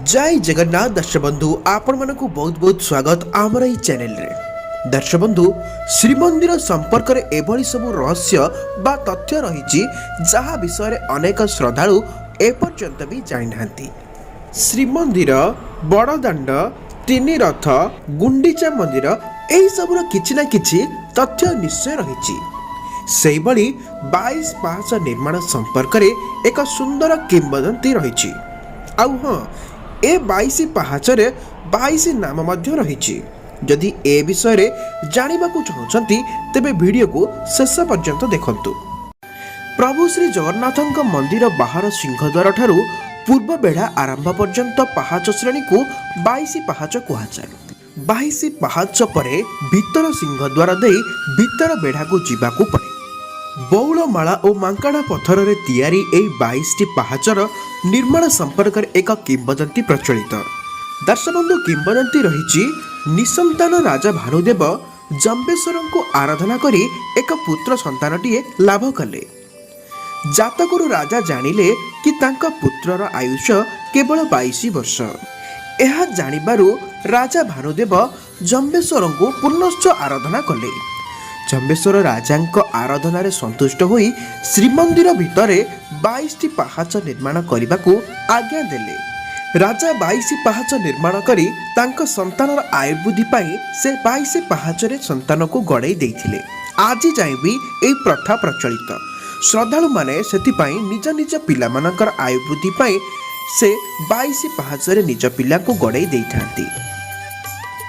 ଜୟ ଜଗନ୍ନାଥ ଦର୍ଶକ ବନ୍ଧୁ, ଆପଣମାନଙ୍କୁ ବହୁତ ବହୁତ ସ୍ୱାଗତ ଆମର ଏହି ଚ୍ୟାନେଲରେ। ଦର୍ଶକ ବନ୍ଧୁ, ଶ୍ରୀମନ୍ଦିର ସମ୍ପର୍କରେ ଏଭଳି ସବୁ ରହସ୍ୟ ବା ତଥ୍ୟ ରହିଛି, ଯାହା ବିଷୟରେ ଅନେକ ଶ୍ରଦ୍ଧାଳୁ ଏପର୍ଯ୍ୟନ୍ତ ବି ଜାଣିନାହାନ୍ତି। ଶ୍ରୀମନ୍ଦିର, ବଡ଼ଦାଣ୍ଡ, ତିନି ରଥ, ଗୁଣ୍ଡିଚା ମନ୍ଦିର, ଏହିସବୁର କିଛି ନା କିଛି ତଥ୍ୟ ନିଶ୍ଚୟ ରହିଛି। ସେହିଭଳି 22 ପାହାଚ ନିର୍ମାଣ ସମ୍ପର୍କରେ ଏକ ସୁନ୍ଦର କିମ୍ବଦନ୍ତୀ ରହିଛି। ଆଉ ହଁ, ଏ 22 ପାହାଚରେ 22 ନାମ ମଧ୍ୟ ରହିଛି। ଯଦି ଏ ବିଷୟରେ ଜାଣିବାକୁ ଚାହୁଁଛନ୍ତି, ତେବେ ଭିଡ଼ିଓକୁ ଶେଷ ପର୍ଯ୍ୟନ୍ତ ଦେଖନ୍ତୁ। ପ୍ରଭୁ ଶ୍ରୀ ଜଗନ୍ନାଥଙ୍କ ମନ୍ଦିର ବାହାର ସିଂହଦ୍ୱାର ଠାରୁ ପୂର୍ବ ବେଢ଼ା ଆରମ୍ଭ ପର୍ଯ୍ୟନ୍ତ ପାହାଚ ଶ୍ରେଣୀକୁ 22 ପାହାଚ କୁହାଯାଏ। 22 ପାହାଚ ପରେ ଭିତର ସିଂହଦ୍ୱାର ଦେଇ ଭିତର ବେଢ଼ାକୁ ଯିବାକୁ ପଡ଼େ। ବଉଳମାଳା ଓ ମାଙ୍କଡ଼ା ପଥରରେ ତିଆରି ଏହି 22ଟି ପାହାଚର ନିର୍ମାଣ ସମ୍ପର୍କରେ ଏକ କିମ୍ବଦନ୍ତୀ ପ୍ରଚଳିତ। ଦର୍ଶକବନ୍ଧୁ, କିମ୍ବଦନ୍ତୀ ରହିଛି, ନିସନ୍ତାନ ରାଜା ଭାନୁଦେବ ଜମ୍ବେଶ୍ୱରଙ୍କୁ ଆରାଧନା କରି ଏକ ପୁତ୍ର ସନ୍ତାନଟିଏ ଲାଭ କଲେ। ଜାତକରୁ ରାଜା ଜାଣିଲେ କି ତାଙ୍କ ପୁତ୍ରର ଆୟୁଷ କେବଳ 22 ବର୍ଷ। ଏହା ଜାଣିବାରୁ ରାଜା ଭାନୁଦେବ ଜମ୍ବେଶ୍ୱରଙ୍କୁ ପୁନଶ୍ଚ ଆରାଧନା କଲେ। ଜମ୍ବେଶ୍ୱର ରାଜାଙ୍କ ଆରାଧନାରେ ସନ୍ତୁଷ୍ଟ ହୋଇ ଶ୍ରୀମନ୍ଦିର ଭିତରେ 22ଟି ପାହାଚ ନିର୍ମାଣ କରିବାକୁ ଆଜ୍ଞା ଦେଲେ। ରାଜା 22 ପାହାଚ ନିର୍ମାଣ କରି ତାଙ୍କ ସନ୍ତାନର ଆୟୁର୍ବୃଦ୍ଧି ପାଇଁ ସେ 22 ପାହାଚରେ ସନ୍ତାନକୁ ଗଡ଼େଇ ଦେଇଥିଲେ। ଆଜି ଯାଏଁ ବି ଏହି ପ୍ରଥା ପ୍ରଚଳିତ। ଶ୍ରଦ୍ଧାଳୁମାନେ ସେଥିପାଇଁ ନିଜ ନିଜ ପିଲାମାନଙ୍କର ଆୟୁବୃଦ୍ଧି ପାଇଁ ସେ 22 ପାହାଚରେ ନିଜ ପିଲାଙ୍କୁ ଗଡ଼େଇ ଦେଇଥାନ୍ତି।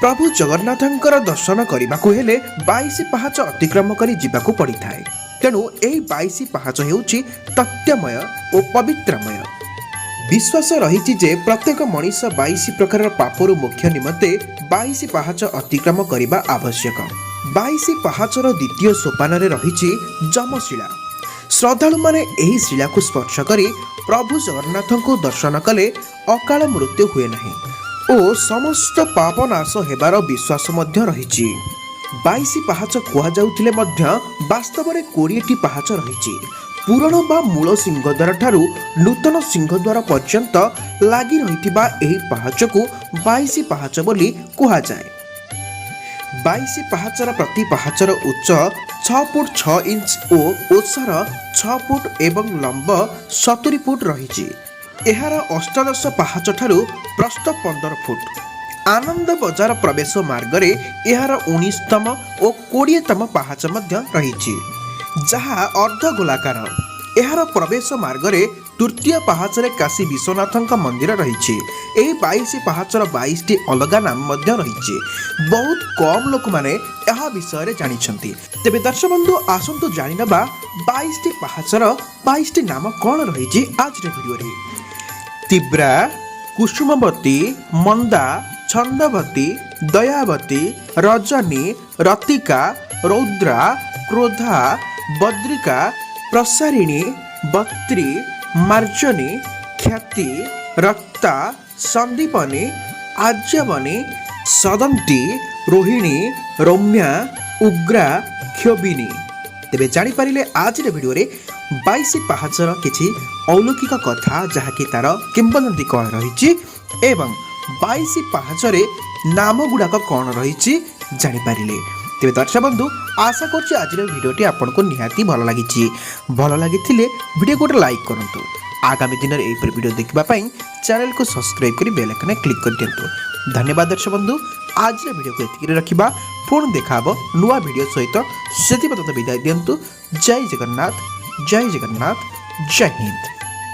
ପ୍ରଭୁ ଜଗନ୍ନାଥଙ୍କର ଦର୍ଶନ କରିବାକୁ ହେଲେ 22 ପାହାଚ ଅତିକ୍ରମ କରି ଯିବାକୁ ପଡ଼ିଥାଏ। ତେଣୁ ଏହି 22 ପାହାଚ ହେଉଛି ତତ୍ତ୍ୱମୟ ଓ ପବିତ୍ରମୟ। ବିଶ୍ୱାସ ରହିଛି ଯେ ପ୍ରତ୍ୟେକ ମଣିଷ 22 ପ୍ରକାରର ପାପରୁ ମୋକ୍ଷ ନିମନ୍ତେ 22 ପାହାଚ ଅତିକ୍ରମ କରିବା ଆବଶ୍ୟକ। 22 ପାହାଚର ଦ୍ୱିତୀୟ ସୋପାନରେ ରହିଛି ଯମଶିଳା। ଶ୍ରଦ୍ଧାଳୁମାନେ ଏହି ଶିଳାକୁ ସ୍ପର୍ଶ କରି ପ୍ରଭୁ ଜଗନ୍ନାଥଙ୍କୁ ଦର୍ଶନ କଲେ ଅକାଳ ମୃତ୍ୟୁ ହୁଏ ନାହିଁ ଓ ସମସ୍ତ ପାପ ନାଶ ହେବାର ବିଶ୍ୱାସ ମଧ୍ୟ ରହିଛି। 22 ପାହାଚ କୁହାଯାଉଥିଲେ ମଧ୍ୟ ବାସ୍ତବରେ 20ଟି ପାହାଚ ରହିଛି। ପୁରଣ ବା ମୂଳ ସିଂହଦ୍ୱାର ଠାରୁ ନୂତନ ସିଂହଦ୍ୱାର ପର୍ଯ୍ୟନ୍ତ ଲାଗି ରହିଥିବା ଏହି ପାହାଚକୁ 22 ପାହାଚ ବୋଲି କୁହାଯାଏ। 22 ପାହାଚର ପ୍ରତି ପାହାଚର ଉଚ୍ଚ 6 ଫୁଟ 6 ଇଞ୍ଚ ଓ ଓସାର 6 ଫୁଟ ଏବଂ ଲମ୍ବ 70 ଫୁଟ ରହିଛି। ଏହାର ଅଷ୍ଟାଦଶ ପାହାଚ ଠାରୁ ପ୍ରସ୍ଥ 15 ଫୁଟ। ଆନନ୍ଦ ବଜାର ପ୍ରବେଶ ମାର୍ଗରେ ଏହାର 19ତମ ଓ 20ତମ ପାହାଚ ମଧ୍ୟ ରହିଛି, ଯାହା ଅର୍ଦ୍ଧଗୋଲାକାର। ଏହାର ପ୍ରବେଶ ମାର୍ଗରେ ତୃତୀୟ ପାହାଚରେ କାଶୀ ବିଶ୍ୱନାଥଙ୍କ ମନ୍ଦିର ରହିଛି। ଏହି 22 ପାହାଚର 22ଟି ଅଲଗା ନାମ ମଧ୍ୟ ରହିଛି। ବହୁତ କମ୍ ଲୋକମାନେ ଏହା ବିଷୟରେ ଜାଣିଛନ୍ତି। ତେବେ ଦର୍ଶକ ବନ୍ଧୁ, ଆସନ୍ତୁ ଜାଣିନେବା 22ଟି ପାହାଚର 22ଟି ନାମ କ'ଣ ରହିଛି ଆଜିର ଭିଡ଼ିଓରେ। ତୀବ୍ରା, କୁସୁମବତୀ, ମନ୍ଦା, ଛନ୍ଦବତୀ, ଦୟାବତୀ, ରଜନୀ, ରତିକା, ରୌଦ୍ରା, କ୍ରୋଧା, ବଦ୍ରିକା, ପ୍ରସାରିଣୀ, ବତ୍ରୀ, ମାର୍ଜନୀ, ଖ୍ୟାତି, ରକ୍ତା, ସନ୍ଦୀପନୀ, ଆର୍ଯ୍ୟବନୀ, ସଦନ୍ତୀ, ରୋହିଣୀ, ରମ୍ୟା, ଉଗ୍ରା, କ୍ଷୋଭିନୀ। ତେବେ ଜାଣିପାରିଲେ ଆଜିର ଭିଡ଼ିଓରେ 22 ପାହାଚର କିଛି ଅଲୌକିକ କଥା, ଯାହାକି ତାର କିମ୍ବଦନ୍ତୀ କ'ଣ ରହିଛି ଏବଂ 22 ପାହାଚରେ ନାମ ଗୁଡ଼ାକ କ'ଣ ରହିଛି ଜାଣିପାରିଲେ। ତେବେ ଦର୍ଶକ ବନ୍ଧୁ, ଆଶା କରୁଛି ଆଜିର ଭିଡ଼ିଓଟି ଆପଣଙ୍କୁ ନିହାତି ଭଲ ଲାଗିଛି। ଭଲ ଲାଗିଥିଲେ ଭିଡ଼ିଓ ଗୋଟେ ଲାଇକ୍ କରନ୍ତୁ। ଆଗାମୀ ଦିନରେ ଏହିପରି ଭିଡ଼ିଓ ଦେଖିବା ପାଇଁ ଚ୍ୟାନେଲକୁ ସବସ୍କ୍ରାଇବ୍ କରି ବେଲ୍ ଆଇକନରେ କ୍ଲିକ୍ କରିଦିଅନ୍ତୁ। ଧନ୍ୟବାଦ ଦର୍ଶକ ବନ୍ଧୁ। ଆଜିର ଭିଡ଼ିଓକୁ ଏତିକିରେ ରଖିବା। ପୁଣି ଦେଖା ହେବ ନୂଆ ଭିଡ଼ିଓ ସହିତ। ସେଥିପର୍ଯ୍ୟନ୍ତ ବିଦାୟ ଦିଅନ୍ତୁ। ଜୟ ଜଗନ୍ନାଥ, ଜୟ ଜଗନ୍ନାଥ, ଜୟ ହିନ୍ଦ।